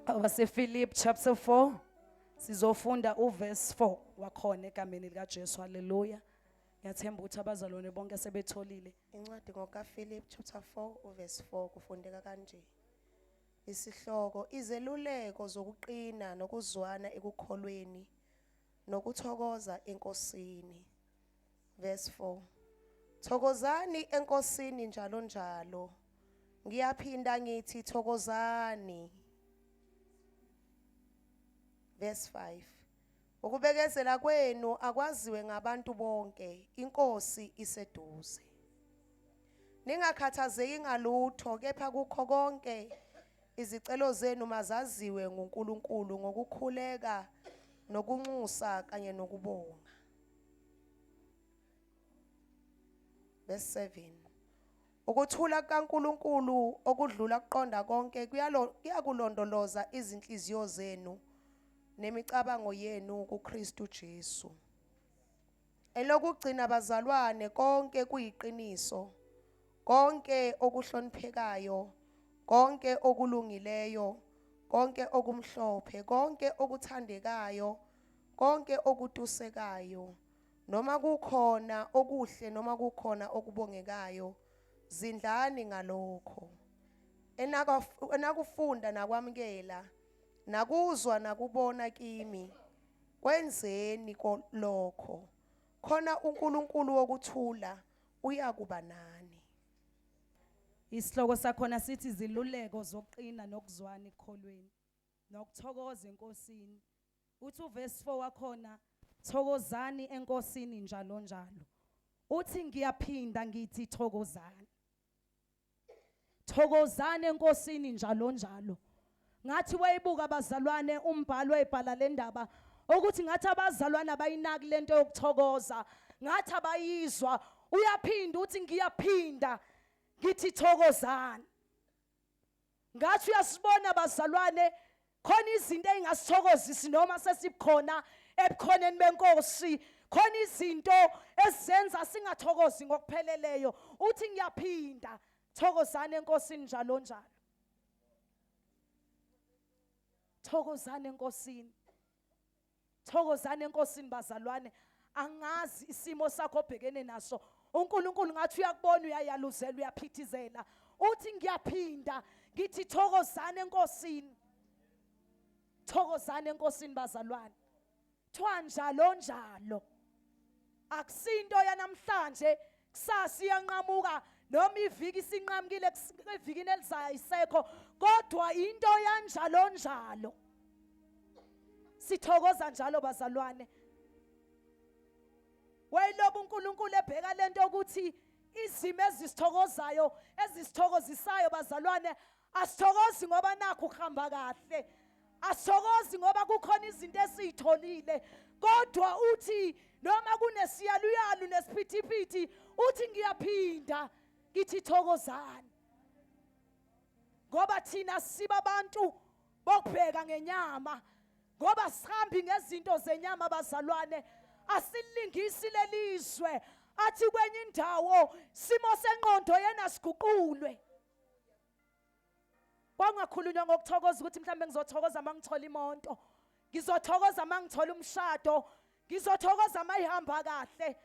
AbaseFilipi chapter 4 sizofunda uverse 4 wakhona egameni likaJesu. Haleluya. Ngiyathemba ukuthi abazalwane bonke sebetholile. Incwadi ngokaPhilip chapter 4 uverse 4 kufundeka kanje. Isihloko izeluleko zokuqina nokuzwana ekukholweni nokuthokoza eNkosini. Verse 4. Thokozani eNkosini njalo njalo. Ngiyaphinda ngithi thokozani. Verse 5. Ukubekezela kwenu akwaziwe ngabantu bonke, iNkosi iseduze. Ningakhathazeki ngalutho, kepha kukho konke izicelo zenu mazaziwe nguNkulunkulu ngokukhuleka nokunxusa kanye nokubonga. Verse 7. Ukuthula kukaNkulunkulu okudlula kuqonda konke kuyakulondoloza izinhliziyo zenu nemicabango yenu kuKristu Jesu. Elokugcina bazalwane konke kuyiqiniso, konke okuhloniphekayo, konke okulungileyo, konke okumhlophe, konke okuthandekayo, konke okutusekayo, noma kukhona okuhle noma kukhona okubongekayo, zindlani ngalokho. Enakufunda nakwamukela, nakuzwa nakubona kimi, kwenzeni lokho, khona uNkulunkulu wokuthula uyakuba nani. Isihloko sakhona sithi iziluleko zokuqina nokuzwana ekukholweni nokuthokoza eNkosini. Uthi uverse 4 wakhona thokozani eNkosini njalo njalo. Uthi ngiyaphinda ngithi thokozani. Thokozani eNkosini njalo njalo. Ngathi wayibuka abazalwane umbhalo ebhala le ndaba ukuthi ngathi abazalwane abayinaki lento yokuthokoza, ngathi abayizwa. Uyaphinda uthi ngiyaphinda ngithi thokozani. Ngathi uyasibona bazalwane khona izinto ezingasithokozisi noma sesikhona ebukhoneni benkosi, khona izinto ezenza singathokozi ngokupheleleyo. Uthi ngiyaphinda thokozani enkosini njalo njalo. Thokozani enkosini. Thokozani enkosini bazalwane. Angazi isimo sakho obhekene naso. uNkulunkulu ngathi uyakubona, uyayaluzela, uyaphithizela. Uthi ngiyaphinda ngithi thokozani enkosini. Thokozani enkosini bazalwane. Kuthiwa njalo njalo. Akusinto yanamhlanje, kusasa iyanqamuka noma iviki isinqamukile evikini elizayo ayisekho, kodwa into yanjalo njalo. Sithokoza njalo bazalwane. Wayiloba uNkulunkulu ebheka lento ukuthi izimo ezisithokozayo ezisithokozisayo bazalwane, asithokozi ngoba nakho kuhamba kahle, asithokozi ngoba kukhona izinto esiyitholile, kodwa uthi noma kunesiyaluyalu nesiphithiphithi, uthi ngiyaphinda ngithi thokozani, ngoba thina siba abantu bokubheka ngenyama, ngoba sihambi ngezinto zenyama bazalwane, asilingisi lelizwe. Athi kwenye indawo simo sengqondo yena siguqulwe. Kwangakhulunywa ngokuthokoza ukuthi mhlawumbe ngizothokoza uma ngithola imonto, ngizothokoza uma ngithola umshado, ngizothokoza uma ihamba kahle.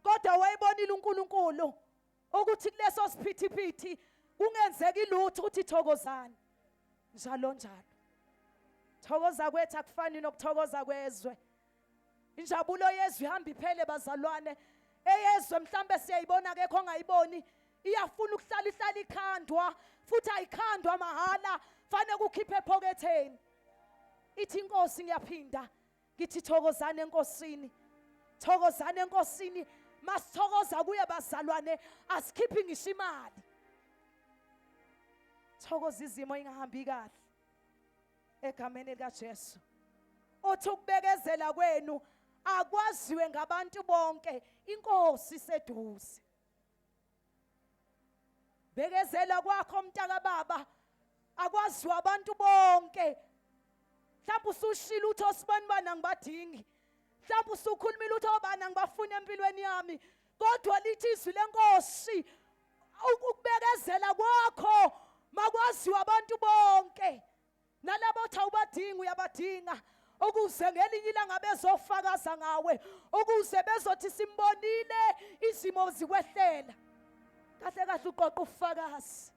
Kodwa wayebonile uNkulunkulu ukuthi kuleso siphithiphithi kungenzeki lutho, ukuthi thokozani njalo njalo. Thokoza kwethu akufani nokuthokoza kwezwe. Injabulo yezwe ihamba iphele bazalwane. Eyezwe mhlambe siyayibona, akekho ongayiboni, iyafuna ukuhlala ihlala ikhandwa, futhi ayikhandwa mahhala, fanele kukhiphe ephoketheni. Ithi inkosi ngiyaphinda ngithi thokozani enkosini, thokozani enkosini. Masithokoza kuye bazalwane, asikhiphi ngisho imali. Thokoza izimo ingahambi kahle egameni likaJesu. Uthi ukubekezela kwenu akwaziwe ngabantu bonke, inkosi iseduze. Bekezela kwakho mntaka baba akwaziwa abantu bonke. Mhlawumbe usushilo uthi osibani bani angibadingi, mhlawumbe usukhulumile uthi obani angibafuni empilweni yami, kodwa lithi izwi lenkosi ukubekezela kwakho makwaziwe abantu bonke. Nalabo Uyabadinga, uyabadinga ukuze ngelinye ilanga bezofakaza ngawe, ukuze bezothi simbonile izimo zikwehlela. Kahle kahle uqoqa ufakazi.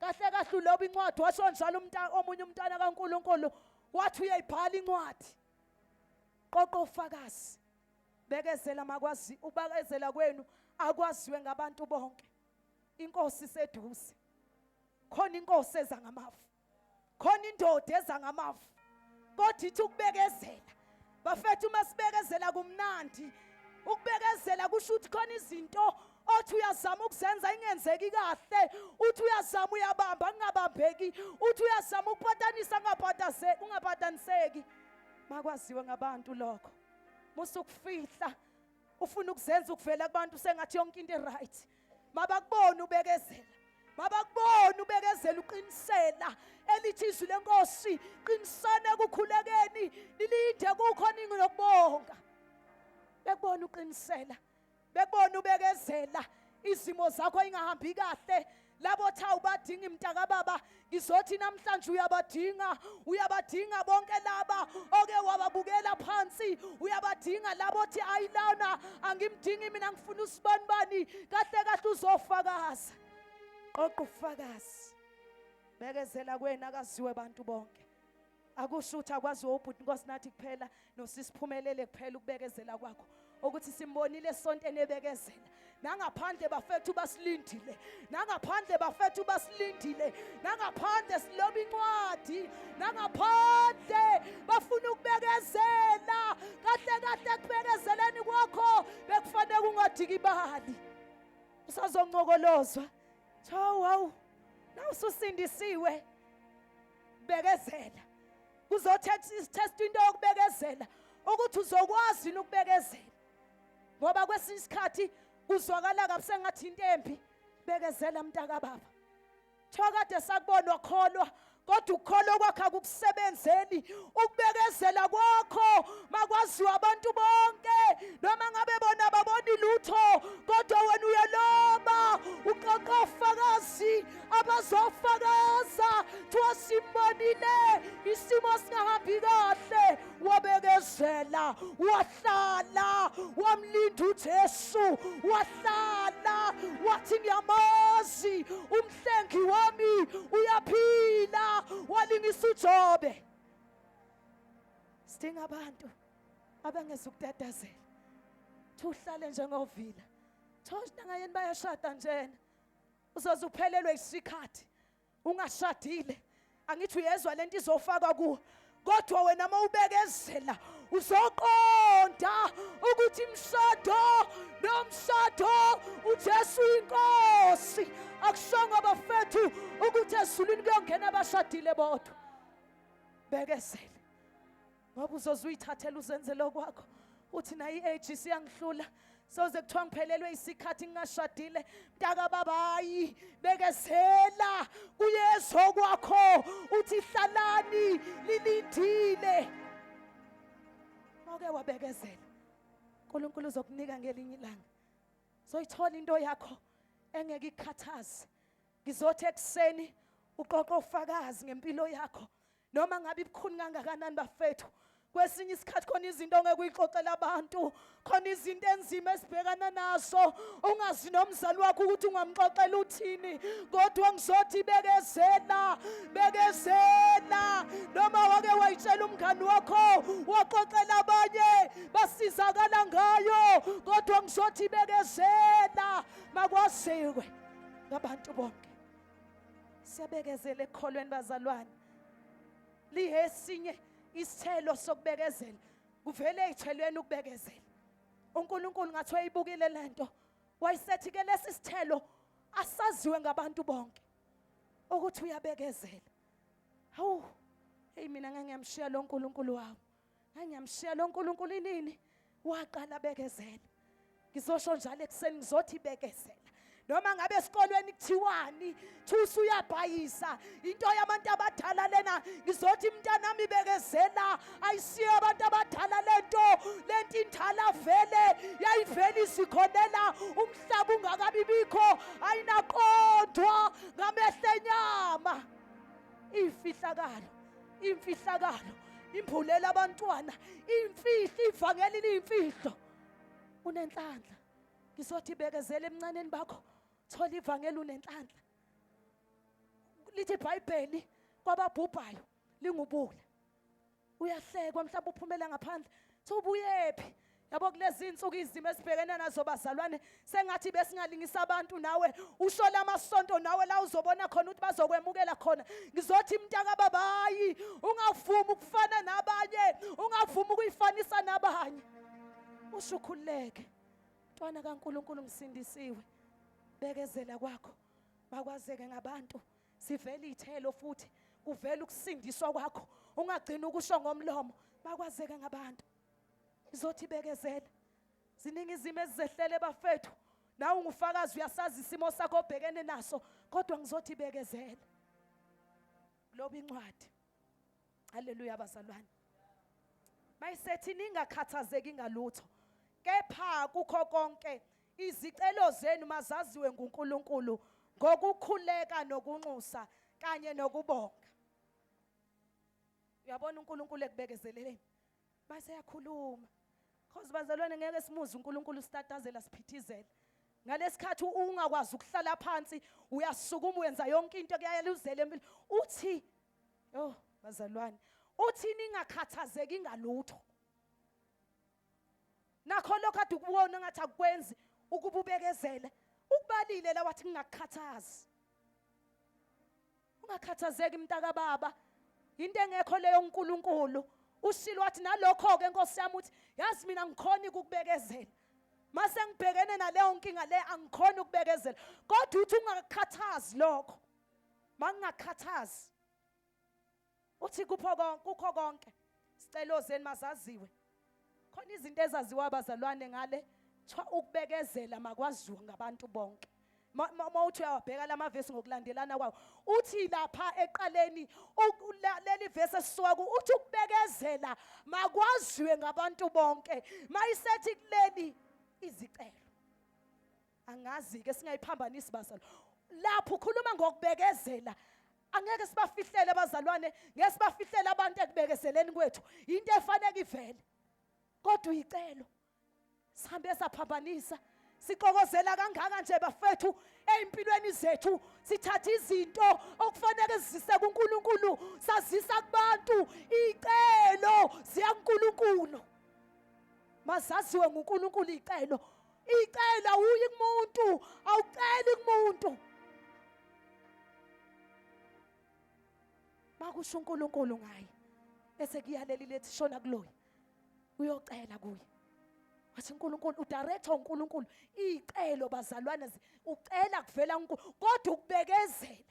Kahle kahle uloba incwadi, washo njalo omunye umntwana kaNkulunkulu wathi uyayibhala incwadi. Qoqa ufakazi. Bekezela makwazi, ubakezela kwenu akwaziwe ngabantu bonke. Inkosi iseduze. Khona inkosi eza ngamafu. Khona indoda eza ngamafu. Kodwa ithi ukubekezela. Bafethu uma sibekezela kumnandi. Ukubekezela kusho ukuthi khona izinto othi uyazama ukuzenza ingenzeki kahle, uthi uyazama uyabamba kungabambeki, uthi uyazama ukupatanisa ungapataniseki. Makwaziwe ngabantu lokho. Musa ukufihla, ufuna ukuzenza ukuvela kubantu sengathi yonke into right. Mabakubone ubekezela, mabakubone ubekezela, uqinisela. Elithi izwi lenkosi, qinisane ekukhulekeni, nilinde kukho ningi nokubonga. Bekubona uqinisela, bekubona ubekezela, izimo zakho ingahambi kahle. Labo tha ubadinga imntaka baba, ngizothi namhlanje uyabadinga, uyabadinga bonke laba oke wababukela phansi, uyabadinga labo othi ayilana angimdingi mina, ngifuna usibanibani. Kahle kahle uzofakaza. Qoqa ufakazi. Bekezela kwena akaziwe abantu bonke. Akusho ukuthi akwaziwe ubhuti Nkosinathi kuphela nosisiphumelele kuphela ukubekezela kwakho, ukuthi simbonile esontweni ebekezela. Nangaphandle bafethu basilindile, nangaphandle bafethu basilindile, nangaphandle siloba incwadi, nangaphandle bafuna ukubekezela. Kahle kahle ekubekezeleni kwakho bekufanele ungadikibali. Usazoncokolozwa. Hawu hawu, nawususindisiwe bekezela. Kuzotest into yokubekezela ukuthi uzokwazi yini ukubekezela, ngoba kwesinye isikhathi kuzwakala kabi sengathi into embi. Bekezela mntaka baba. Kuthiwa kade sakubona wakholwa, kodwa ukukholwa kwakho akukusebenzeli. Ukubekezela kwakho makwaziwa abantu bonke, noma ngabe bona baboni lutho, kodwa wena uyaloba uqoqa ofakazi abazofakaza. Kuthiwa simbonile isimo singahambi kahle, wabekezela, wahlala, wamlinda uJesu, wahlala wathi ngiyamazi umhlengi wami uyaphila, walingisa uJobe. Sidinga abantu abangezukutatazela, thuhlale njengovila. Thosh nangayeni bayashada njena, uzoze uphelelwe isikhathi ungashadile. Angithi uyezwa lento izofakwa kuwo, kodwa wena mawubekezela uzoqonda ukuthi imshado nomshado uJesu inkosi. Akushongo abafethu ukuthi ezulwini kuyongena abashadile bodwa. Bekezela, ngoba uzoze uyithathela uzenzele okwakho. Uthi nayo i-age isiyangihlula, soze kuthiwa ngiphelelwe isikhathi ngingashadile. Mntaka babayi, bekezela, kuyezwa kwakho. Uthi hlalani lilindile. Mawuke wabekezela, uNkulunkulu uzokunika ngelinye ilanga, soyithola into yakho engeke ikukhathaze. Ngizothi ekuseni uqoqa ufakazi ngempilo yakho, noma ngabe ibukhuni kangakanani bafethu. Kwesinye isikhathi khona izinto ongeke uyixoxele abantu, khona izinto enzima esibhekana nazo, ungazi nomzali wakho ukuthi ungamxoxela uthini, kodwa ngizothi bekezela, bekezela. Noma wake wayitshela umngani wakho, waxoxela abanye basizakala ngayo, kodwa ngizothi bekezela. Makwaziwe ngabantu bonke. Siyabekezela ekukholweni bazalwane. Lihesinye isithelo sokubekezela, kuvele ey'thelweni ukubekezela. uNkulunkulu ngathi wayibukile lento, wayesethi ke lesi sithelo asaziwe ngabantu bonke ukuthi uyabekezela. Hawu, hey, mina ngangiyamshiya lo nkulunkulu wami, ngangiyamshiya lo nkulunkulu inini waqala bekezela. Ngizosho njalo ekuseni, ngizothi bekezela. Noma ngabe esikolweni kuthiwani, thusa uyabhayisa into yabantu abadala lena, ngizothi mntanami bekezela. Ayisiyo abantu abadala lento, lento indala vele yayivele izikhonela umhlaba ungakabi bikho, ayinaqondwa ngamehlo enyama. Ifihlakalo Imfihlakalo imbulela abantwana, imfihlo, ivangeli liyimfihlo. Unenhlanhla. Ngizothi bekezela emncaneni bakho, thola ivangeli unenhlanhla. Lithi iBhayibheli kwababhubhayo lingubula. Uyahlekwa mhlawumbe uphumela ngaphandle. Ubuyephi? Yabo kulezi insuku izimo esibhekene nazo bazalwane sengathi besingalingisa abantu nawe usho lamasonto nawe la uzobona khona ukuthi bazokwemukela khona. Ngizothi mntaka babayi ungavumi ukufana nabanye, ungavumi ukuyifanisa nabanye. Usho ukhululeke. Mntwana kaNkuluNkulu ngisindisiwe. Bekezela kwakho makwazeke ngabantu. Sivela ithelo futhi kuvela ukusindiswa kwakho. Ungagcina ukusho ngomlomo, makwazeke ngabantu. Izothi bekezela. Ziningi izimo ezizehlele bafethu. Nawe ungufakazi uyasazi isimo sakho obhekene naso, kodwa ngizothi bekezela. Loba incwadi. Haleluya bazalwane. Mayisethi ningakhathazeki ngalutho. Kepha kukho konke izicelo zenu mazaziwe nguNkulunkulu ngokukhuleka nokunxusa kanye nokubonga. Uyabona uNkulunkulu ekubekezeleleni. Base yakhuluma. Cause bazalwane ngeke simuze uNkulunkulu sitatazela siphithizela. Ngalesikhathi ungakwazi ukuhlala phansi uyasukuma uyenza yonke into kuyayaluzela empilo. Uthi oh bazalwane, uthi ningakhathazeki ngalutho. Nakho lokho ade ukubona ngathi akukwenzi ukububekezele. Ukubalile la wathi ngingakukhathazi. Ungakhathazeki mntaka baba. Into engekho leyo uNkulunkulu. Ushilo wathi nalokho ke Nkosi yami uthi yazi mina ngikhona ukukubekezela. Mase ngibhekene naleyo nkinga le angikhona ukubekezela. Kodwa uthi ungakukhathazi lokho. Mangingakhathazi. Uthi kupho konke, kukho konke. Sicelo zenu mazaziwe. Khona izinto ezaziwa abazalwane ngale kuthiwa ukubekezela makwaziwe ngabantu bonke. Ma uthi uyawabheka lamavesi ngokulandelana kwawo uthi lapha eqaleni leli vesi esisuka ku uthi ukubekezela makwaziwe ngabantu bonke. Mayisethi kuleli izicelo. Angazi ke singayiphambanisi bazalwane. Lapho ukhuluma ngokubekezela angeke sibafihlele abazalwane, ngeke sibafihlele abantu ekubekezeleni kwethu. Into efanele ivele. Kodwa uyicelo. Sihambe saphambanisa. Sixokozela kangaka nje bafethu ezimpilweni zethu, sithatha izinto okufanele sizise kuNkulunkulu, sazisa kubantu. Icelo ziya kuNkulunkulu. Mazaziwe nguNkulunkulu icelo. Icela awuyi kumuntu, awuceli kumuntu. Makusho uNkulunkulu ngaye bese kuyalelile ethi shona kuloya uyocela kuye. Wathi uNkulunkulu udirector uNkulunkulu icelo bazalwane ucela kuvela uNkulunkulu kodwa ukubekezela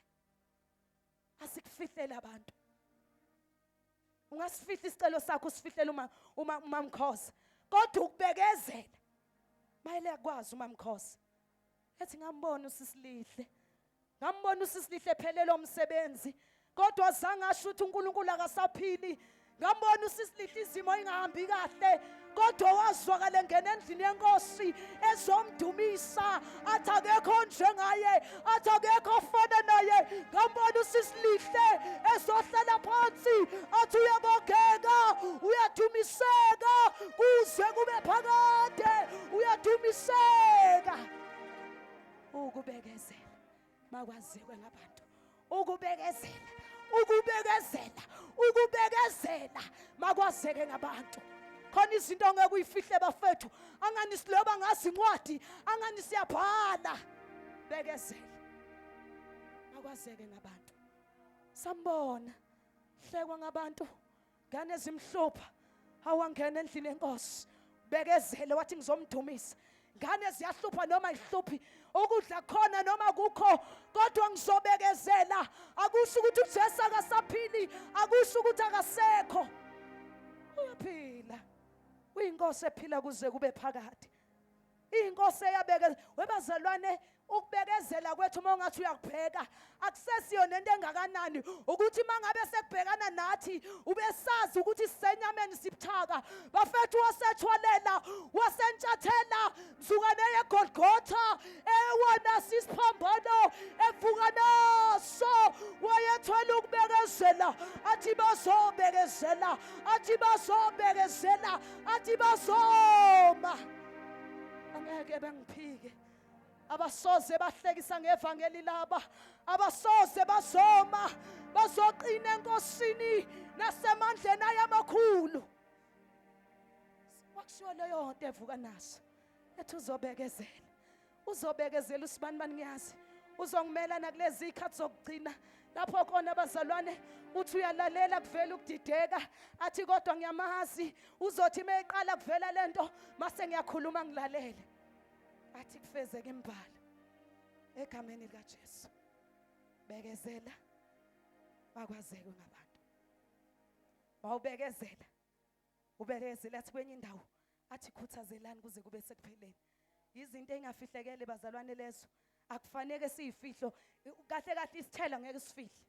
asikufihlele abantu. Ungasifihla isicelo sakho usifihlele uma uma umamkhosa kodwa ukubekezela mayele akwazi umamkhosa. Ethi ngambona usisilihle. Ngambona usisilihle ephelelwa umsebenzi kodwa zange asho ukuthi uNkulunkulu akasaphili. Ngambona usisilihle izimo ingahambi kahle kodwa wazwakala engena endlini yenkosi ezomdumisa athi akekho njengaye, athi akekho ofana naye. Ngambona usisilihle ezohlala phansi athi uyabongeka, uyadumiseka kuze kube phakade, uyadumiseka. Ukubekezela makwaziwe ngabantu, ukubekezela, ukubekezela, ukubekezela makwazeke ngabantu. Khona izinto ongeke uyifihle bafethu, angani siloba ngazi incwadi, angani siyabhala. Bekezela makwazeke ngabantu. Sambona hlekwa ngabantu, ngane ezimhlupha, awangena endlini yenkosi, bekezele wathi ngizomdumisa. Ngane ziyahlupha noma ihluphi, ukudla khona noma kukho, kodwa ngizobekezela. Akusho ukuthi uJesu akasaphili, akusho ukuthi akasekho, uyaphila, uyinkosi ephila kuze kube phakade. Inkosi eyabeke webazalwane ukubekezela kwethu uma ungathi uyakubheka akusesiyo nento engakanani ukuthi uma ngabe sekubhekana nathi ubesazi ukuthi sisenyameni sibuthaka bafethu wasethwalela wasentshathela mzukane yeGolgotha ewona sisiphambano evuka naso wayethwele ukubekezela athi bazobekezela athi bazobekezela athi bazoma angeke bengiphike abasoze bahlekisa ngevangeli laba abasoze bazoma bazoqina enkosini nasemandleni ayamakhulu kwakushiwo leyo nto evuka naso ethi uzobekezela uzobekezela usibani bani ngiyazi uzongimela nakulezi ikhathi zokugcina lapho khona abazalwane uthi uyalalela kuvela ukudideka athi kodwa ngiyamazi uzothi uma eqala kuvela lento mase ngiyakhuluma ngilalele athi kufezeke imibhalo egameni likaJesu bekezela bakwazeke ngabantu bawubekezela ubekezela athi kwenye indawo athi khuthazelani kuze kube sekupheleni izinto engafihlekele bazalwane lezo akufaneke siyifihlo kahle kahle isithelo ngeke sifihle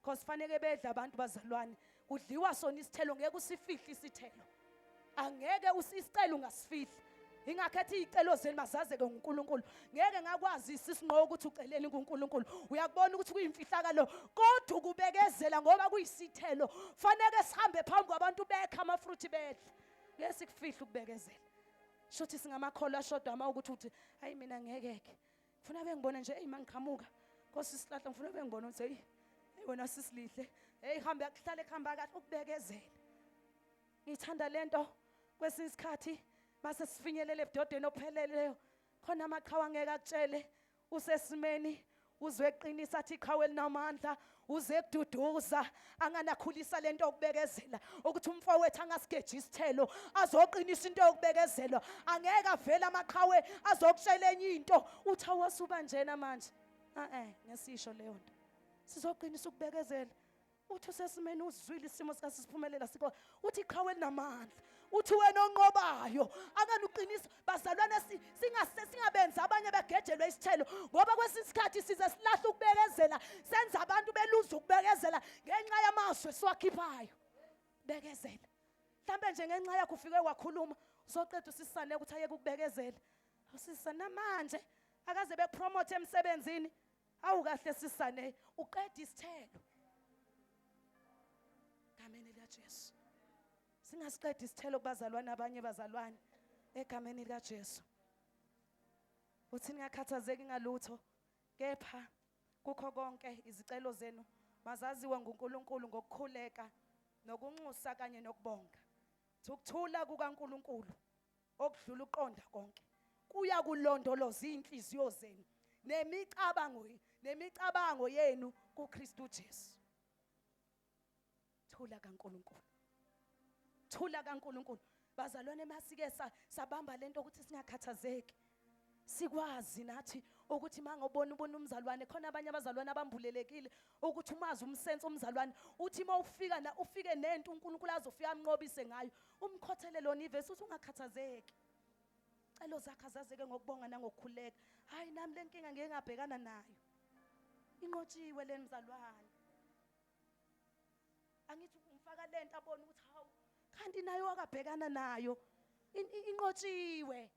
Cause faneke bedla abantu bazalwane. Kudliwa sona isithelo ngeke usifihle isithelo. Angeke usicelo ungasifihli. Ingakho ethi izicelo zenu mazazeke nguNkulunkulu. Ngeke ngakwazi isisinqo ukuthi uceleni kuNkulunkulu. Uyakubona ukuthi kuyimfihlakalo kodwa ukubekezela ngoba kuyisithelo. Faneke sihambe phambi kwabantu bekha amafruit bedle. Ngeke sikufihle ukubekezela. Shuthi singamakholwa ashodwa uma ukuthi uthi hayi mina ngeke ke. Ngifuna bengibone nje eyi mangiqhamuka. Nkosi sihlahla ngifuna bengibone ukuthi hey hey wena sisilihle. Hey hambe kuhlale kuhamba kahle ukubekezela. Ngithanda lento kwesinye isikhathi mase sifinyelele ebudodeni opheleleyo khona amaqhawe angeke akutshele usesimeni uzwe eqinisa athi iqhawe elinamandla uze kududuza anganakhulisa lento yokubekezela ukuthi umfowethu angasigeji isithelo azoqinisa into yokubekezelwa angeke avele amaqhawe azokutshela enye into uthi awasuba njena manje eh ngesisho leyo nto sizoqinisa ukubekezela uthi usesimeni uzwile isimo sikasisiphumelela siko uthi iqhawe elinamandla uthi wena onqobayo akanuqinisa bazalwane singase singabenzi abanye begejelwe isithelo ngoba kwesinye isikhathi size silahle ukubekezela senza abantu beluze ukubekezela ngenxa yamazwi esiwakhiphayo bekezela mhlambe nje ngenxa yakho ufike wakhuluma uzoqeda usisane ukuthi ayeke ukubekezela usisana manje akaze bekupromote emsebenzini Awu kahle sisane uqeda isithelo. Gameni likaJesu. Singasiqeda isithelo kubazalwane abanye bazalwane egameni likaJesu. Uthi ningakhathazeki ngalutho kepha kukho konke izicelo zenu mazaziwe nguNkulunkulu ngokukhuleka nokunxusa kanye nokubonga. Ukuthula kukaNkulunkulu okudlula uqonda konke kuya kulondoloza inhliziyo zenu nemicabango nemicabango yenu kuKristu Jesu. Thula kaNkuluNkulu, thula kaNkuluNkulu. Bazalwane, masike sabamba lento ukuthi singakhathazeki, sikwazi nathi ukuthi mangobona ubona umzalwane khona abanye abazalwane abambulelekile ukuthi umazi umsense umzalwane uthi uma ufika na ufike nento uNkulunkulu azofika amnqobise ngayo umkhothele lona ivesi uthi ungakhathazeki celo zakhe azazeke ngokubonga nangokukhuleka hayi nami lenkinga ngeke ngabhekana nayo inqotshiwe le mzalwane angithi umfaka lento abone ukuthi hawu kanti nayo akabhekana nayo inqotshiwe.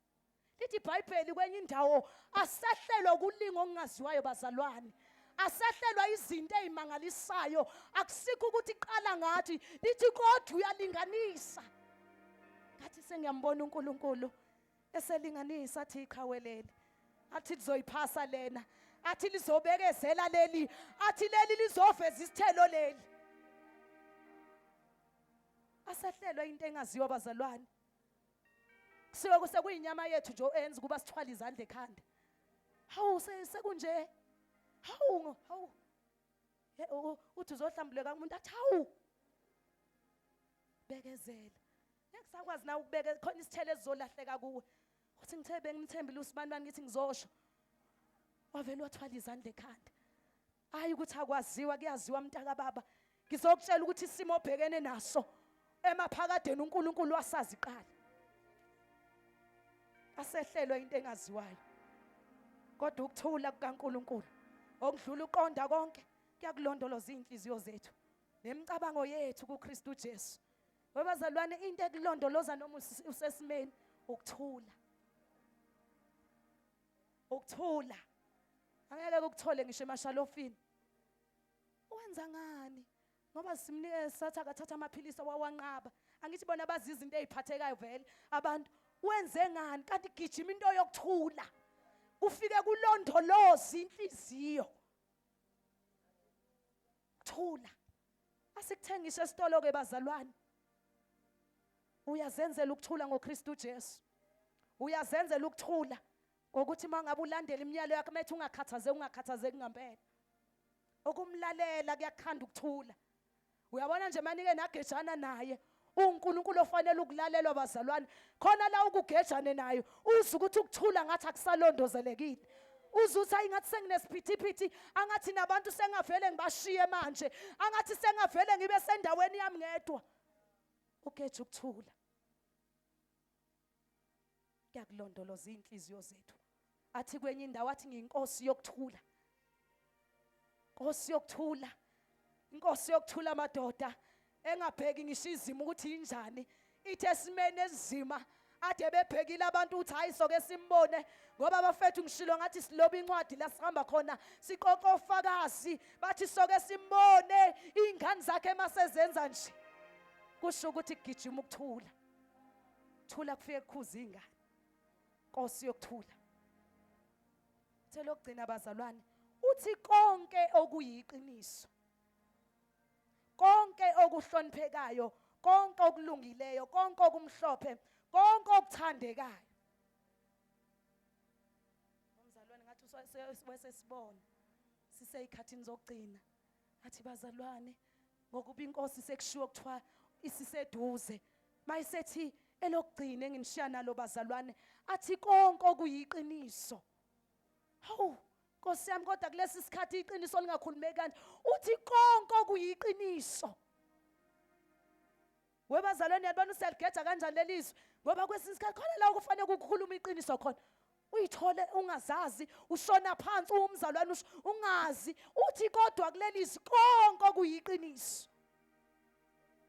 Lithi iBhayibheli kwenye indawo asehlelwa ukulinga okungaziwayo bazalwane. Asehlelwa izinto ezimangalisayo akusikho ukuthi iqala ngathi lithi kodwa uyalinganisa. Ngathi sengiyambona uNkulunkulu eselinganisa athi iqhawe leli. Athi lizoyiphasa lena. Athi lizobekezela leli. Athi leli lizoveza isithelo leli. Asehlelwa into engaziwa bazalwane. Kusuke kusekuyinyama yethu nje enza ukuba sithwale izandla ekhanda. Hawu sekunje. Hawu hawu. Uthi uzohlambuleka umuntu athi hawu. Bekezela. Ngeke sakwazi na ukubeke khona isithelo esizolahleka kuwe. Uthi ngithe bengimthembile usibani bani ngithi ngizosho. Wavele wathwala izandla ekhanda. Hayi ukuthi akwaziwa kuyaziwa mntaka baba. Ngizokutshela ukuthi isimo obhekene naso emaphakadeni uNkulunkulu wasazi qala. Asehlelwe into engaziwayo. Kodwa ukuthula kukaNkuluNkulu okudlula uqonda konke kuyakulondoloza izinhliziyo zethu nemicabango yethu kuKristu Jesu. Webazalwane into ekulondoloza noma usesimeni ukuthula. Ukuthula. Angeke ukuthole ngisho emashalofini. Wenza ngani? Ngoba simnike sathi akathatha amaphilisi wawanqaba. Angithi bona bazi izinto eziphathekayo vele abantu. Wenze ngani? Kanti gijima into yokuthula. Kufike kulondoloza inhliziyo. Thula. Asikuthengishe esitolo ke bazalwane. Uyazenzela ukuthula ngoKristu Jesu. Uyazenzela ukuthula ngokuthi mangabe ulandela imiyalo yakhe methi ungakhathazeki ungakhathazeki ngempela. Ukumlalela kuyakhanda ukuthula. Uyabona nje manike nagejana naye uNkulunkulu ofanele ukulalelwa bazalwane khona la ukugejane naye uze ukuthi ukuthula ngathi akusalondozelekile uze uthi ayi ngathi senginesiphithiphithi angathi nabantu sengavele ngibashiye manje angathi sengavele ngibe sendaweni yami ngedwa ugeje ukuthula kuyakulondoloza iy'nhliziyo zethu athi kwenye indawo athi ngiyinkosi yokuthula nkosi yokuthula inkosi yokuthula madoda engabheki ngisho izimo ukuthi injani ithi esimeni esinzima ade bebhekile abantu ukuthi hayi soke simbone ngoba abafethu ngishilo ngathi siloba incwadi la sihamba khona siqoqa ofakazi bathi soke simbone iy'ngane zakhe masezenza nje kusho ukuthi kugijima ukuthula thula kufike kukhuza ingane nkosi yokuthula uthe lokugcina bazalwane uthi konke okuyiqiniso konke okuhloniphekayo konke okulungileyo konke okumhlophe konke okuthandekayo umzalwane ngathi wesesibona siseyikhathini zokugcina athi bazalwane ngokuba inkosi sekushiwo kuthiwa isiseduze mayisethi elokugcina enginishiya nalo bazalwane athi konke okuyiqiniso hawu Nkosi yami kodwa kulesi sikhathi iqiniso lingakhulumeki kanje uthi konke okuyiqiniso webazalwane yalibona usiyaligeja kanjani lelizwi ngoba kwesinye isikhathi khona la kufanele ukukhuluma iqiniso khona uyithole ungazazi ushona phansi uwumzalwane ungazi uthi kodwa kulelizwi konke okuyiqiniso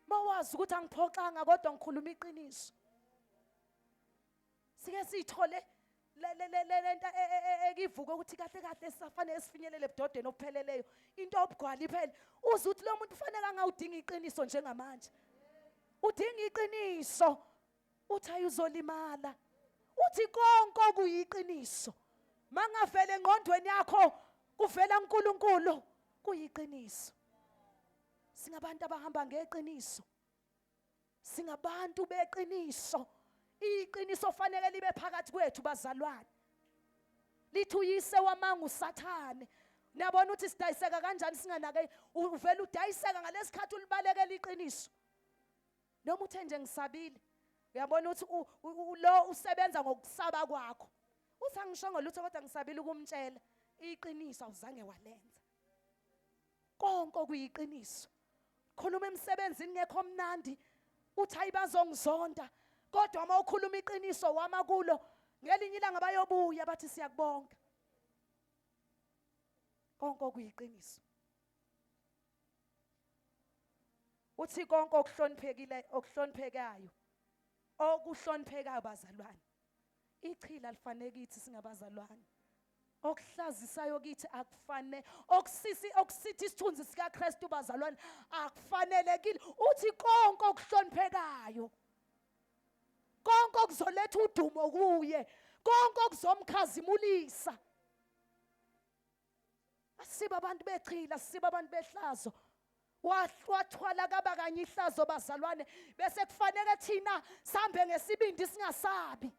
mawazi ukuthi angiphoxanga kodwa ngikhuluma iqiniso sike siyithole lento e, e, e, ekivuka ukuthi kahle kahle sisafanele sifinyelele ebudodeni obupheleleyo into obugwala iphele uze uthi lo muntu ufanele angawudinga iqiniso njengamanje udinga iqiniso uthi ayizolimala uthi konke okuyiqiniso mangavele engqondweni yakho kuvela uNkulunkulu kuyiqiniso singabantu abahamba ngeqiniso singabantu beqiniso iqiniso fanele libe phakathi kwethu bazalwane lithi uyise wamanga usathane niyabona ukuthi sidayiseka kanjani singanake uvela udayiseka ngalesikhathi ulibalekela iqiniso noma uthe nje ngisabile uyabona ukuthi lo usebenza ngokusaba kwakho uthi angishongo lutho kodwa ngisabile ukumtshela iqiniso awuzange walenza konke okuyiqiniso khuluma emsebenzini ngekho mnandi uthi hayi bazongizonda kodwa uma ukhuluma iqiniso wama kulo ngelinye ilanga bayobuya bathi siyakubonga konke okuyiqiniso uthi konke okuhloniphekile okuhloniphekayo okuhloniphekayo bazalwane ichila lifanele kithi singabazalwane okuhlazisayo kithi akufane okusisi okusithi isithunzi sikaKristu bazalwane akufanelekile uthi konke okuhloniphekayo konke okuzoletha udumo kuye konke okuzomkhazimulisa asiba abantu bechila siba abantu behlazo wathwala kaba kanye ihlazo bazalwane bese kufanele thina sambe ngesibindi singasabi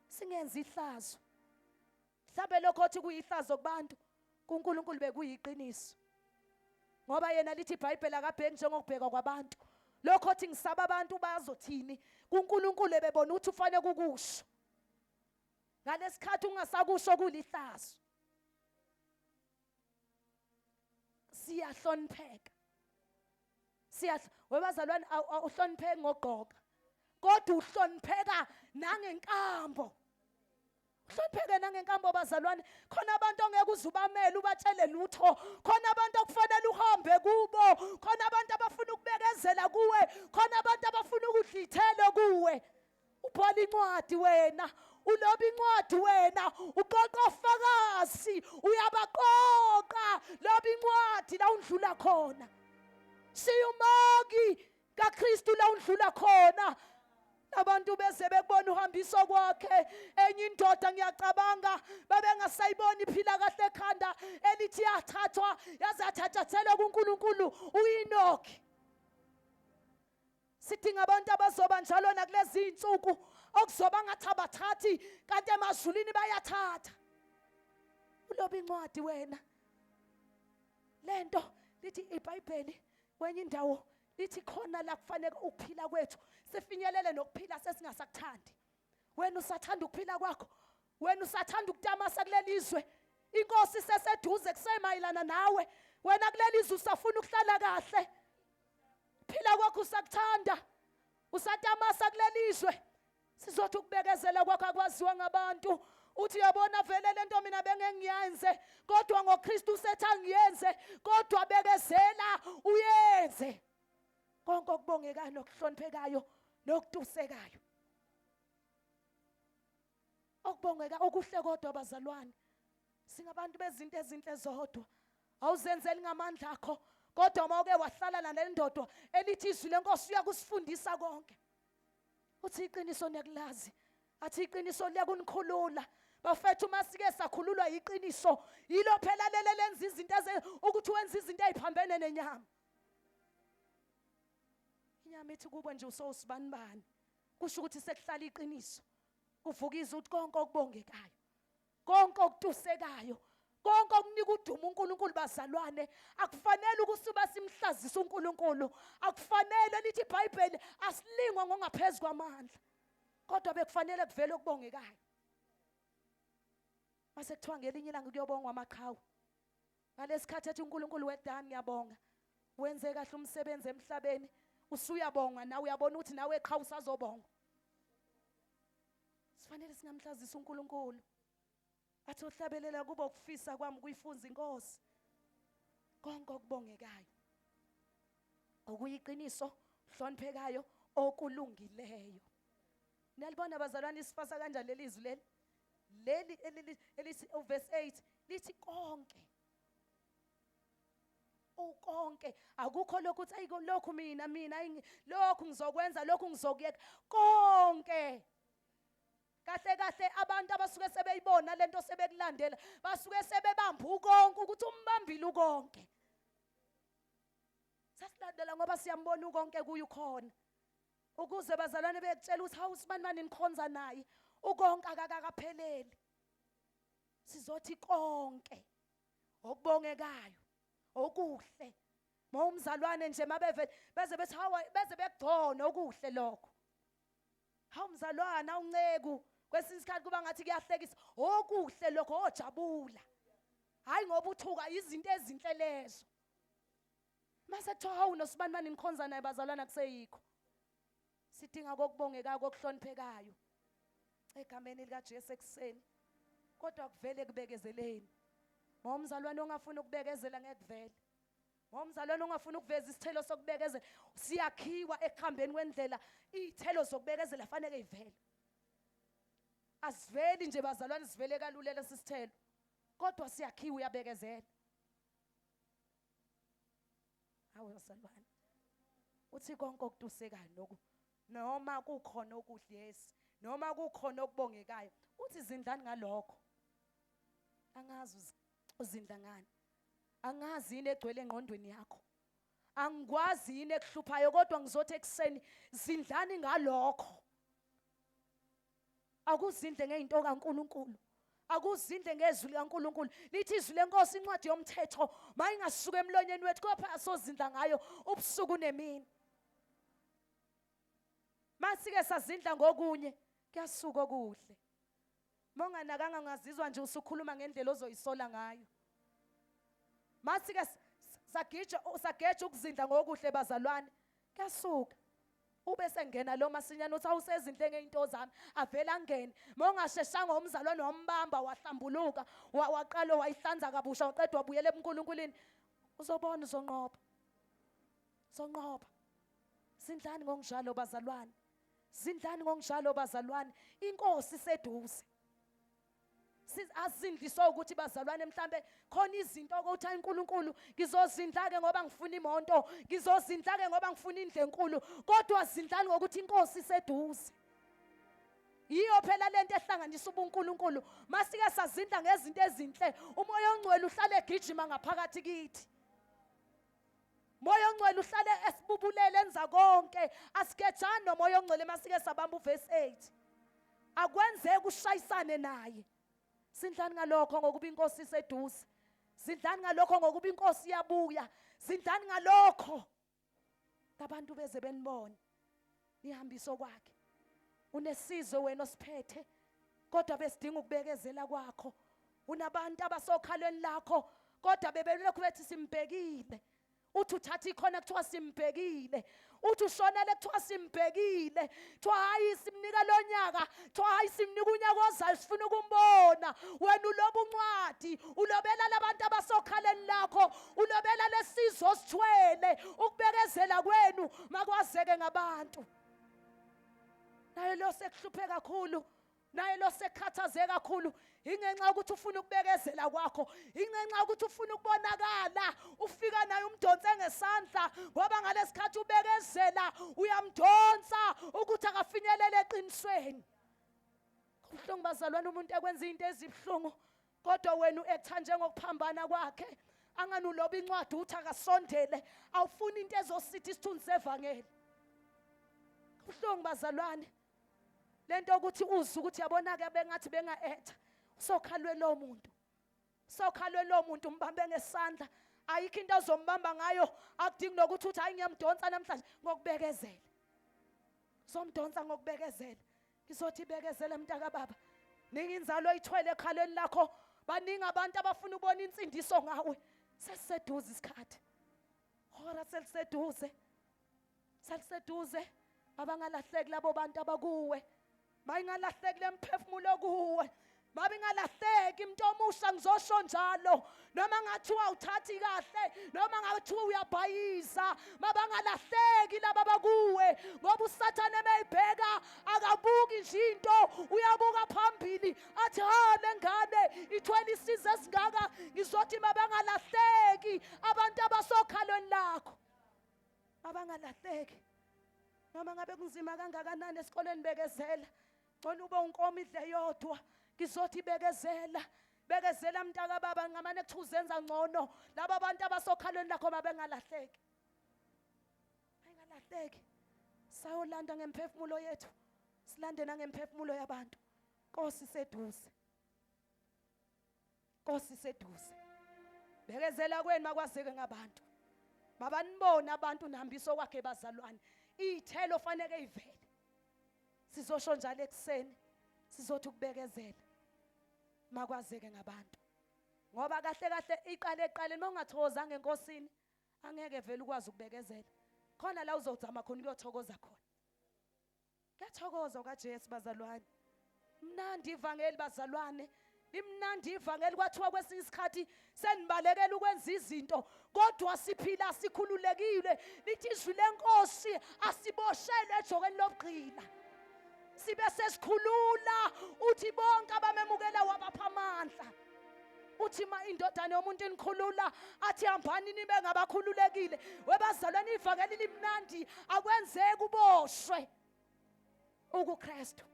singenzi ihlazo mhlambe lokho othi kuyihlazo kubantu kuNkulunkulu bekuyiqiniso ngoba yena lithi iBhayibheli akabheki njengokubheka kwabantu lokho othi ngisaba abantu bazothini kuNkulunkulu ebebona ukuthi ufanele kukusho ngalesikhathi ungasakusho kulihlazo siyahlonipheka siya webazalwane awuhlonipheki ngogqoka kodwa uhlonipheka nangenkambo. Uhlonipheke nangenkambo bazalwane. Khona abantu ongeke uze ubamele ubatshele lutho. Khona abantu okufanele uhambe kubo. Khona abantu abafuna ukubekezela kuwe. Khona abantu abafuna ukudla ithelo kuwe. Ubhala incwadi wena. Uloba incwadi wena. Uqoqa ofakazi. Uyabaqoqa. Loba incwadi la undlula khona. Siyumaki kaKristu la undlula khona. Abantu beze bekubona uhambiso kwakhe. Enye indoda ngiyacabanga babengasayiboni iphila kahle ekhanda elithi yathathwa yaze yathathathelwa kuNkulunkulu uEnoki. Sidinga abantu abazoba njalo nakulezi zinsuku okuzoba ngathi abathathi kanti emazulwini bayathatha. Uloba incwadi wena. Lento lithi iBhayibheli kwenye indawo lithi khona la kufanele ukuphila kwethu sifinyelele nokuphila sesingasakuthandi. Wena usathanda ukuphila kwakho, wena usathanda ukutamasa kuleli zwe. Inkosi seseduze kusemayelana nawe. Wena kuleli zwe usafuna ukuhlala kahle. Phila kwakho usakuthanda. Usatamasa kuleli zwe. Sizothi ukubekezela kwakho akwaziwa ngabantu. Uthi uyabona vele lento mina bengengiyenze kodwa ngoKristu usethi angiyenze kodwa bekezela uyenze. Konke okubongekayo nokuhloniphekayo nokutusekayo. Okubongeka okuhle kodwa bazalwane. Singabantu bezinto ezinhle zodwa. Awuzenzeli ngamandla akho kodwa uma uke wahlala nale ndoda elithi izwi lenkosi uyakusifundisa konke. Uthi iqiniso niyakulazi. Athi iqiniso liyakunikhulula. Bafethu uma sike sakhululwa yiqiniso, yilo phela lele lenza izinto ukuthi wenza izinto eziphambene nenyama. Inyama ithi kubo nje usowusibanibani. Kusho ukuthi sekuhlala iqiniso. Kuvuka izwi ukuthi konke okubongekayo, konke okutusekayo, konke okunika udumo uNkulunkulu bazalwane, akufanele ukusuba simhlazise uNkulunkulu. Akufanele lithi iBhayibheli asilingwa ngongaphezu kwamandla. Kodwa bekufanele kuvele okubongekayo. Mase kuthiwa ngelinye ilanga kuyobongwa amaqhawe. Ngalesikhathi ethi uNkulunkulu wedani ngiyabonga. Wenze kahle umsebenzi emhlabeni. Usuyabonga nawe uyabona ukuthi nawe qha usazobonga. Sifanele singamhlazisa uNkulunkulu. Athi ohlabelela kuba ukufisa kwami ukuyifunza inkosi. Konke okubongekayo. Okuyiqiniso, hloniphekayo, okulungileyo. Niyalibona bazalwane isifasa kanjani leli zwi leli? Leli elithi verse 8 lithi konke. Ukonke akukho lokhu uthi ayiko lokhu mina mina lokhu ngizokwenza lokhu ngizokuyeka konke. Kahle kahle abantu abasuke sebeyibona lento sebekulandela basuke sebebamba ukonke ukuthi umbambile ukonke. Sasilandela ngoba siyambona ukonke kuye ukhona. Ukuze bazalwane bekutshela ukuthi hawu sibani bani nikhonza naye ukonke akakakapheleli. Sizothi konke okubongekayo okuhle. Mawumzalwane nje mabeve beze bethi hawu beze bekugcona okuhle lokho. Hawu mzalwane awunceku kwesinye isikhathi kuba ngathi kuyahlekisa okuhle lokho ojabula. Hayi ngoba uthuka izinto ezinhle lezo. Mase kuthiwa hawu nosibani bani nikhonza naye bazalwana kuseyikho. Sidinga kokubongekayo kokuhloniphekayo. Egameni likaJesu ekuseni. Kodwa kuvele kubekezeleni. Ngomzalwane ongafuni ukubekezela ngeke kuvele. Ngomzalwane ongafuni ukuveza isithelo sokubekezela, siyakhiwa ekuhambeni kwendlela, iy'thelo zokubekezela fanele ivele. Asiveli nje bazalwane sivele kalula lesi sithelo. Kodwa siyakhiwa uyabekezela. Hawu bazalwane. Uthi konke okutusekayo noku noma kukhona okuhle yes, noma kukhona okubongekayo. Uthi zindlani ngalokho. Angazi uzindla ngani. Angazi yini egcwele engqondweni yakho. Angikwazi yini ekuhluphayo kodwa ngizothi ekuseni zindlani ngalokho. Akuzindle ngeinto kaNkuluNkulu. Akuzindle ngezwi likaNkuluNkulu. Lithi izwi lenkosi incwadi yomthetho mayingasuka emlonyeni wethu kodwa asozindla ngayo ubusuku nemini. Masike sazindla ngokunye kuyasuka okuhle. Monganakanga ungazizwa nje usukhuluma ngendlela ozoyisola ngayo. Masike sagija sageja ukuzindla ngokuhle bazalwane kuyasuka. Ube sengena lo masinyane uthi awusezinhle ngeyinto zami avele angene. Mawungasheshanga umzalwane wambamba wahlambuluka waqala wayihlanza kabusha waqeda wabuyela ebuNkulunkulwini uzobona uzonqoba. Uzonqoba. Zindlani ngokunjalo bazalwane. Zindlani ngokunjalo bazalwane. Inkosi iseduze. Azindliswa ukuthi bazalwane mhlambe khona izinto ukuthi uNkulunkulu ngizozindla ke ngoba ngifuna imoto ngizozindla ke ngoba ngifuna indlu enkulu kodwa zindlani ngokuthi inkosi iseduze yiyo phela lento ehlanganisa ubuNkulunkulu masike sazindla ngezinto ezinhle umoya ongcwele uhlale egijima ngaphakathi kithi Moya ongcwele uhlale esibubulele enza konke asigejani nomoya ongcwele masike sabamba uverse 8 akwenzeki ushayisane naye sindlani ngalokho ngokuba inkosi iseduze sindlani ngalokho ngokuba inkosi iyabuya sindlani ngalokho abantu beze benibone nihambiso kwakhe unesizwe wena osiphethe kodwa besidinga ukubekezela kwakho unabantu abasokhalweni lakho kodwa bebelokhu bethi simbhekile uthi uthatha ikhona kuthiwa simbhekile uthi ushonele kuthiwa simbhekile kuthiwa hayi simnika lo nyaka kuthiwa hayi simnika unyaka ozayo sifuna ukumbona wena uloba uncwadi ulobela labantu abasokhaleni lakho ulobela lesizwe osithwele ukubekezela kwenu makwazeke ngabantu naye lo sekuhluphe kakhulu naye lo sekhathaze kakhulu ingenxa yokuthi ufuna ukubekezela kwakho ingenxa yokuthi ufuna ukubonakala ufika naye umdonse ngesandla ngoba ngalesikhathi ubekezela uyamdonsa ukuthi akafinyelele eqinisweni kubuhlungu bazalwane umuntu ekwenza into ezibuhlungu kodwa wena u-ektha njengokuphambana kwakhe angani uloba incwadi uthi akasondele awufuni into ezositha isithunzi sevangeli kubuhlungu bazalwane lento ukuthi uze ukuthi yabona ke bengathi benga-etha usokhalwe lo muntu sokhalwe lo muntu umbambe ngesandla ayikho into ozombamba ngayo akudingi nokuthi uthi hayi ngiyamdonsa namhlanje ngokubekezela somdonsa ngokubekezela ngizothi bekezela mntaka baba ningi inzalo oyithwele ekhaleni lakho baningi abantu abafuna ukubona insindiso ngawe sesiseduze isikhathi hora seliseduze seliseduze abangalahleki labo bantu abakuwe bayingalahleki lemphefumulo kuwe babingalahleki umuntu omusha ngizosho njalo noma ngathiwa uthathi kahle noma ngathiwa uyabhayiza mabangalahleki laba bakuwe ngoba usathane emeyibheka akabuki nje into uyabuka phambili athi ha lengane ithwele isize esingaka ngizothi mabangalahleki abantu abasokhalweni lakho Abangalahleki. Noma ngabe kunzima kangakanani esikoleni bekezela. Ngcono ube unkomo idle yodwa. Ngizothi bekezela. Bekezela mntaka baba ngamane kuthiwa uzenza ngcono. Laba bantu abasokhalweni lakho mabengalahleki. Bayingalahleki. Sayolanda ngemphefumulo yethu. Silande nangemphefumulo yabantu. Nkosi seduze. Nkosi seduze. Bekezela kwenu makwazeke ngabantu. Mabanibone abantu nihambiso kwakhe bazalwane. Iy'thelo faneke ivele. Sizosho njalo ekuseni. Sizothi ukubekezela. Makwazeke ngabantu. Ngoba kahle kahle iqale eqaleni mawungathokozanga enkosini angeke vele ukwazi ukubekezela. Khona la uzozama khona ukuyothokoza khona. Kuyathokoza kaJesu bazalwane. Mnandi ivangeli bazalwane. Limnandi ivangeli kwathiwa kwesinye isikhathi senibalekela ukwenza izinto kodwa siphila sikhululekile lithi izwi lenkosi asiboshelwe ejokeni lobugqila sibe sesikhulula uthi bonke abamemukela wabapha amandla uthi ma indodana yomuntu inikhulula athi hambani nibe ngabakhululekile webazalwane ivangeli limnandi akwenzeki uboshwe ukuKristu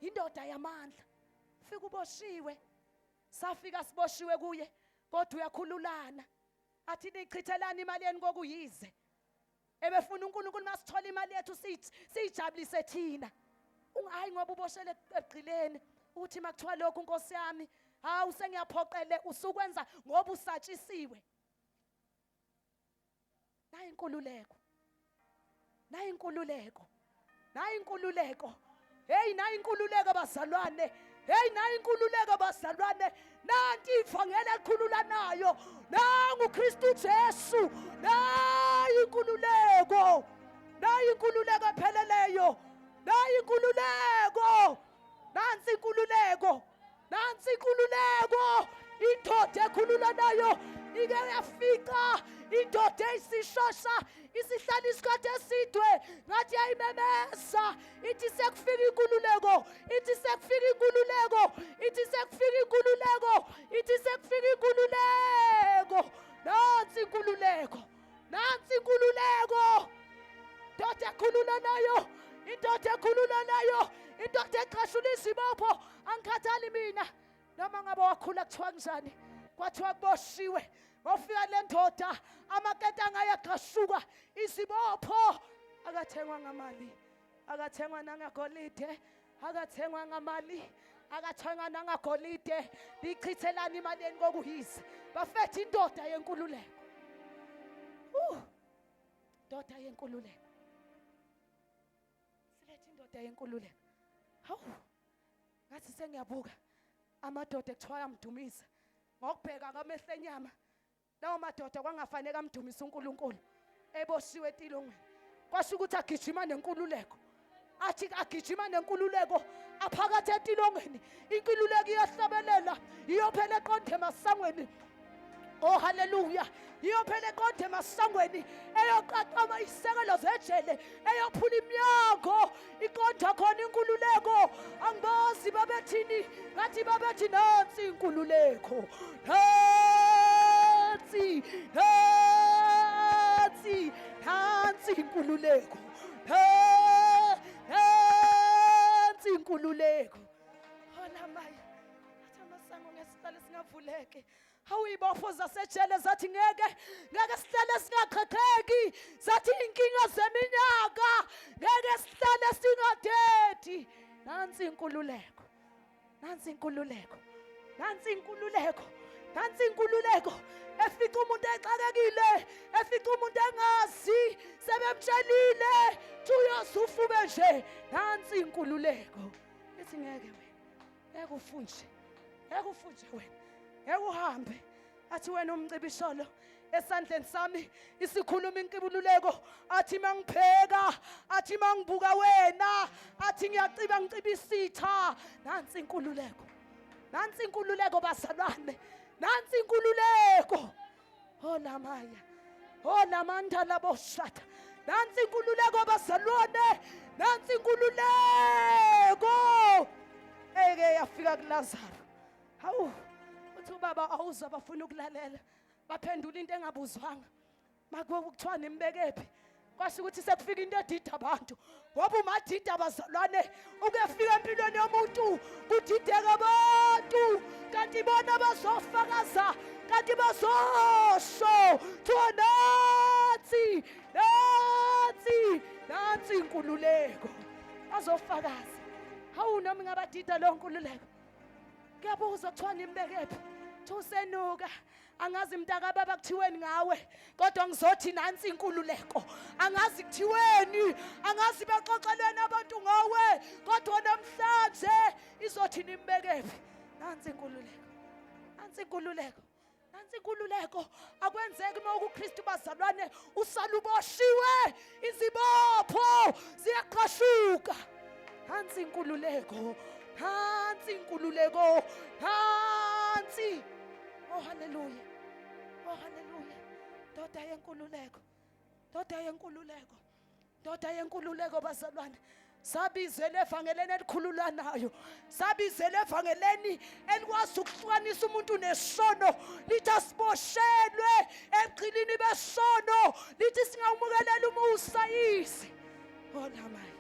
indoda yamandla fika uboshiwe safika siboshiwe kuye kodwa uyakhululana athi nichithelani imali yenu kokuyize ebefuna uNkulunkulu masithola imali yethu siyijabulise thina ungayi ngoba uboshele ebugqileni uthi makuthiwa lokhu nkosi yami hawu sengiyaphoqele usukwenza ngoba usatshisiwe nayi inkululeko nayi inkululeko nayi inkululeko hey nayi inkululeko bazalwane hey nayi inkululeko bazalwane nanti ivangeli elikhululanayo nangu Kristu Jesu nayi inkululeko. Nayi inkululeko epheleleyo. Nayi inkululeko. Nansi inkululeko. Nansi inkululeko. Indoda ekhululanayo ike yafica indoda eyisishosha isihlala isikhathi esidwe ngathi yayimemeza ithi sekufika inkululeko ithi sekufika inkululeko ithi sekufika inkululeko ithi sekufika inkululeko nansi inkululeko nansi inkululeko indoda ekhululanayo indoda ekhululanayo indoda eqashula izibopho angikhathali mina noma ngabe wakhula kuthiwa kunjani kwathiwa kuboshiwe wafika le ndoda amaketanga ayaqashuka izibopho akathengwa ngamali akathengwa nangagolide akathengwa ngamali akathengwa nangagolide lichithelani imali yeni kokuyize bafethe indoda yenkululeko uh ndoda yenkululeko silethe indoda yenkululeko hawu ngathi sengiyabuka amadoda ekuthiwa yamdumisa ngokubheka ngamehlo enyama Lawo madoda kwangafanele amdumise uNkulunkulu eboshiwe etilongweni. Kwasho ukuthi agijima nenkululeko. Athi agijima nenkululeko aphakathi etilongweni. Inkululeko iyahlabelela, iyophela eqonde emasangweni. Oh haleluya. Iyophela eqonde emasangweni eyoqaqama isekelo zejele, eyophula iminyango, iqonda khona inkululeko. Angibazi babethini, ngathi babethi nansi inkululeko. Nansi, nansi, nansi inkululeko. Nansi inkululeko. Hola maya. Athi amasango ngesihlale singavuleke. Hawu ibopho zasejele zathi ngeke ngeke sihlale singaqhaqheki zathi inkinga zeminyaka ngeke sihlale singadedi nansi inkululeko nansi inkululeko nansi inkululeko nansi inkululeko efica umuntu exakekile efica umuntu engazi sebemtshelile thuyoze ufube nje nansi inkululeko ithi ngeke wena ngeke ufunje ngeke ufunje wena ngeke uhambe athi wena umcibisholo esandleni sami isikhuluma inkibululeko athi mangipheka athi mangibuka wena athi ngiyaciba ngiciba isitha nansi inkululeko nansi inkululeko bazalwane nansi inkululeko oh lamaya oh lamanda laboshata nansi inkululeko bazalwane nansi inkululeko eke yafika kuLazaro hawu uthi ubaba awuzwa bafuna ukulalela baphendula into engabuzwanga makuba kuthiwa nimbekephi kwasho ukuthi sekufika into edida abantu ngoba umadida abazalwane ukuyafika empilweni yomuntu kudideka abantu kanti bona bazofakaza kanti bazosho kuthiwa nansi nansi nansi inkululeko bazofakaza hawu noma ingabadida leyo nkululeko kuyabuza kuthiwa nimbekephi thusenuka angazi mntaka baba kuthiweni ngawe kodwa ngizothi nansi inkululeko angazi kuthiweni angazi baxoxelweni abantu ngawe kodwa namhlanje izothi nimbekephi nansi inkululeko nansi inkululeko nansi inkululeko akwenzeki uma ukuKristu bazalwane usaluboshiwe izibopho ziyaqashuka nansi inkululeko nansi inkululeko nansi oh haleluya oh haleluya ndoda yenkululeko ndoda yenkululeko ndoda yenkululeko bazalwane sabizela evangeleni elikhululanayo sabizela evangeleni elikwazi ukuhlukanisa umuntu nesono lithi asiboshelwe ebugqilini besono lithi singawumukelela umusa yise oh lamayi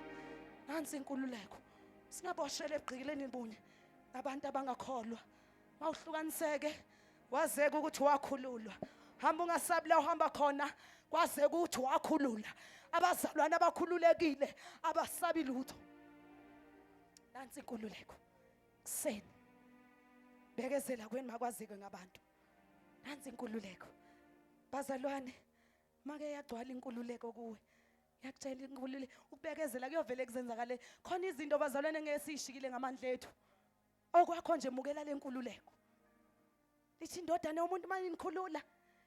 nansi inkululeko singaboshelwe ebugqilini bunye nabantu abangakholwa mawuhlukaniseke wazeka ukuthi wakhululwa hamba ungasabi la uhamba khona kwazeka ukuthi wakhulula abazalwane abakhululekile abasabi lutho nansi inkululeko kuseni bekezela kweni makwazeke ngabantu nansi inkululeko bazalwane make yagcwala inkululeko kuwe ngiyakutshela inkululeko ukubekezela kuyovele kuzenzakale khona izinto bazalwane ngeke siyishikile ngamandla ethu okwakho nje mukela lenkululeko lithi indodana yomuntu uma nikhulula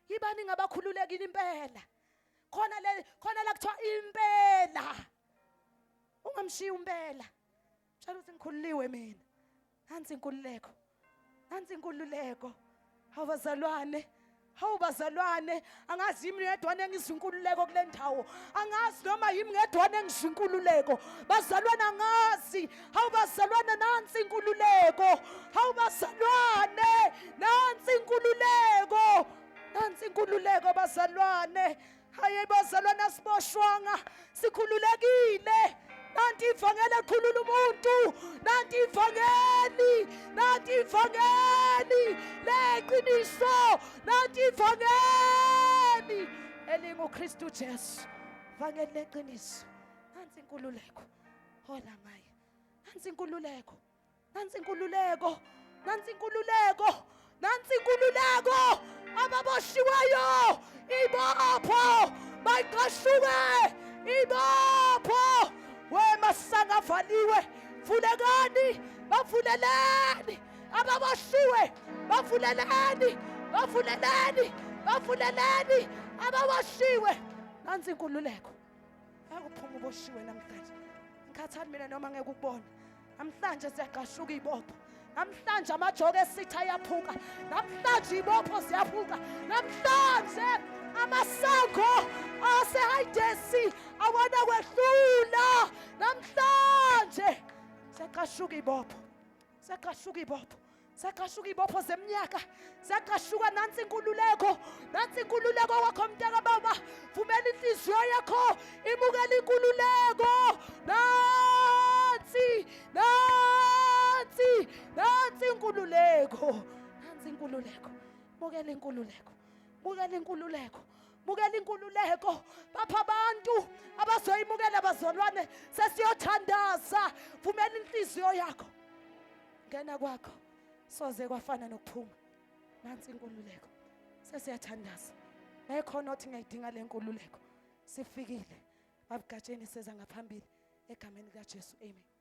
yibani ngabakhululekile impela. Khona le khona la kuthiwa impela. Ungamshiyi umpela. Tshela ukuthi ngikhululiwe mina. Nansi inkululeko. Nansi inkululeko. Hawu bazalwane. Hawu bazalwane, angazi yimi ngedwana engizwa inkululeko kule ndawo. Angazi noma yimi ngedwana engizwa inkululeko. Bazalwane angazi. Hawu bazalwane nansi inkululeko. Hawu bazalwane nansi inkululeko. Nansi inkululeko bazalwane. Hayi bazalwane asiboshwanga sikhululekile. Nanti ivangeli ekhulula umuntu. Nanti ivangeli. Nanti ivangeli leqiniso. Nanti ivangeli elinguKristu Jesu. Vangeli leqiniso. Nansi inkululeko. Hola ngaye. Nansi inkululeko. Nansi inkululeko. Nansi inkululeko. Nansi inkululeko. Ababoshiweyo ibopho bayiqashuke ibopho. Wemasango avaliwe. Vulekani, bavuleleni ababoshiwe, bavuleleni, bavuleleni, bavuleleni ababoshiwe. Nansi inkululeko. Akuphuma uboshiwe namhlanje. Ngikhathali mina noma ngeke ukubona. Namhlanje siyaqashuka ibopho. Namhlanje amajoke esitha ayaphuka. Namhlanje ibopho ziyaphuka. Namhlanje amasango aseHayidesi awana kwehlula. Namhlanje siyaqashuka ibopho. Siyaqashuka ibopho. Saqashuka ibopho zeminyaka. Saqashuka nansi inkululeko. Nansi inkululeko wakho mntaka baba. Vumela inhliziyo yakho imukele inkululeko. Nansi, nansi, nansi inkululeko. Nansi inkululeko. Mukela inkululeko. Mukela inkululeko. Mukela inkululeko. Bapha abantu abazoyimukela bazalwane sesiyothandaza. Vumela inhliziyo yakho. Ngena kwakho soze kwafana nokuphuma. Nansi inkululeko. Sesiyathandaza. Nayikhona othi ngiyayidinga le nkululeko. Sifikile. Babugatsheni seza ngaphambili egameni likaJesu. Amen.